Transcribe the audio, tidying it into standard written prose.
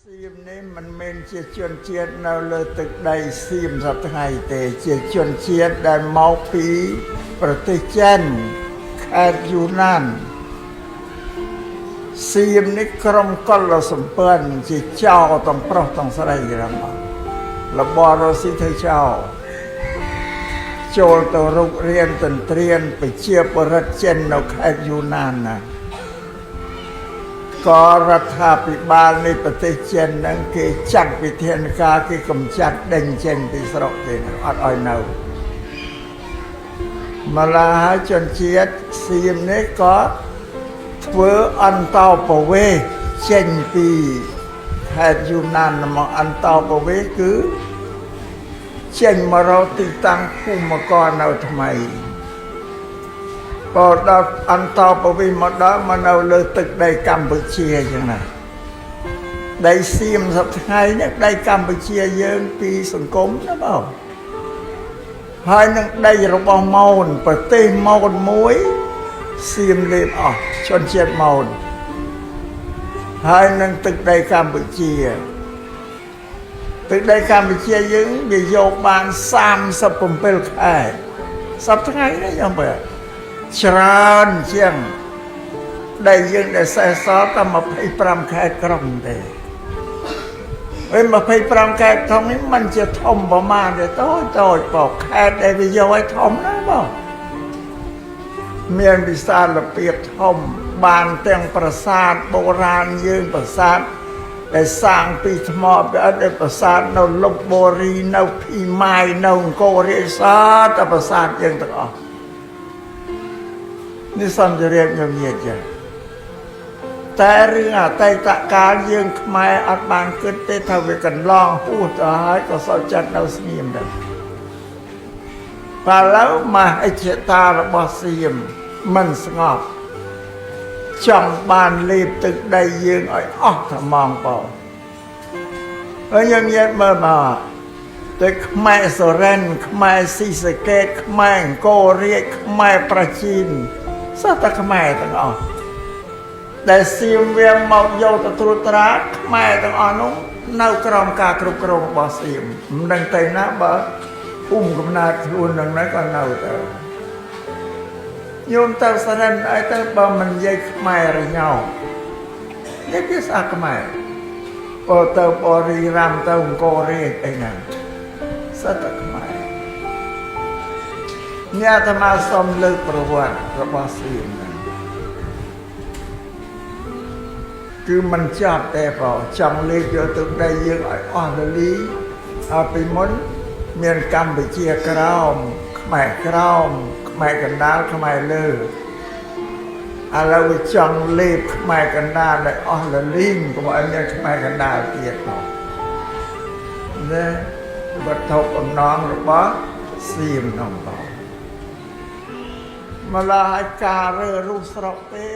សៀមនេះមិនមែនជាជនជាតិនៅលើទឹកដីសៀមសប្តាហ៍ថ្ងៃទេជាជនជាតិដែលមកពីប្រទេសចិនខេត្តយូណានសៀមនេះក្រុមកុលសម្ព័ន្ធជាចោរទាំងប្រុសទាំងស្រីរបស់លបរស៊ីធ្វើចោរចូលទៅរុករៀនទន្ទ្រានប្រជាពលរដ្ឋចិននៅខេត្តយូណានណាក៏រដ្ឋាភិបាលនៃប្រទេសចិនហ្នឹងគេចាត់វិធានការគេកម្ចាត់ដេញចេញពីស្រុកគេអត់ឲ្យនៅម្ល៉េះហើយជនជាតិសៀមនេះក៏ធ្វើអន្តោប្រវេសន៍ចេញពីខេត្តយូណានមកអន្តោប្រវេសន៍គឺចេញមករកទីតាំងភូមិកនៅថ្មីបើដល់អន្តោប្រវេសន៍មកដល់មកនៅលើទឹកដីកម្ពុជាអញ្ចឹងណាដីសៀមសប្តាហ៍ថ្ងៃនេះដីកម្ពុជាយើងពីសង្គមណាបងហើយនឹងដីរបស់ម៉ូនប្រទេសម៉ូនមួយសៀមលេបអស់ជនជាតិម៉ូនហើយនឹងទឹកដីកម្ពុជាទឹកដីកម្ពុជាយើងវាយកបាន37ខេត្តសប្តាហ៍ថ្ងៃនេះយ៉ាងបើច្រើនជាងដីយើងដែលសេសសល់តែ25ខេត្តក្រុងទេហើយ25ខេត្តធំនេះมันជាធំប្រមាណទេតូចតូចបខេត្តដែលវាយកឲ្យធំណាបងមានវិសាលភាពធំបានទាំងប្រាសាទបុរាណយើងប្រាសាទដែលសាងពីថ្មពីអត់ដែលប្រាសាទនៅលុបបុរីនៅភីម៉ាយនៅអង្គររាជសតតែប្រាសាទយើងទាំងអស់នេះសំជរៀបញញៀតចឹងតែរឿងអតីតកាលយើងខ្មែរអត់បានគិតទេថាវាកន្លងហួសទៅហើយក៏សោកចិត្តនៅស្ងៀមដែរបើឡូវមហិច្ឆតារបស់សៀមមិនស្ងប់ចង់បានលេបទឹកដីយើងឲ្យអស់ត្មងបងហើយយើងនិយាយមើលមកទៅខ្មែរសូរិនខ្មែរស៊ីសកេតខ្មែរអង្គររាជខ្មែរប្រជាជីនសុទ្ធតែខ្មែរទាំងអស់ដែលសៀមវាមកយកទៅត្រួតត្រាខ្មែរទាំងអស់នោះនៅក្រោមការគ្រប់គ្រងរបស់សៀមមិនដឹងទៅណាបើភូមិកំណើតខ្លួននឹងណាក៏នៅទៅញោមទៅសរិនអីទៅបើមិននិយាយខ្មែររញោនេះភាសាខ្មែរបើទៅបរិរាមទៅអង្គររាជអីហ្នឹងសុទ្ធតែខ្មែរញ៉ាអាត្មាសូមលើកប្រវត្តិរបស់សៀមហ្នឹងគឺមិនចប់ទេបងចង់លេបយកទឹកដីយើងឲ្យអស់លលីហើយពីមុនមានកម្ពុជាក្រោមខ្មែរក្រោមខ្មែរកណ្ដាលខ្មែរលើឥឡូវវាចង់លេបខ្មែរកណ្ដាលឲ្យអស់លលីងកុំឲ្យមានខ្មែរកណ្ដាលទៀតមកណាវត្ថុបំណងរបស់សៀមនោះបងម្ល៉េះឲ្យការរើរុះស្រុកទេ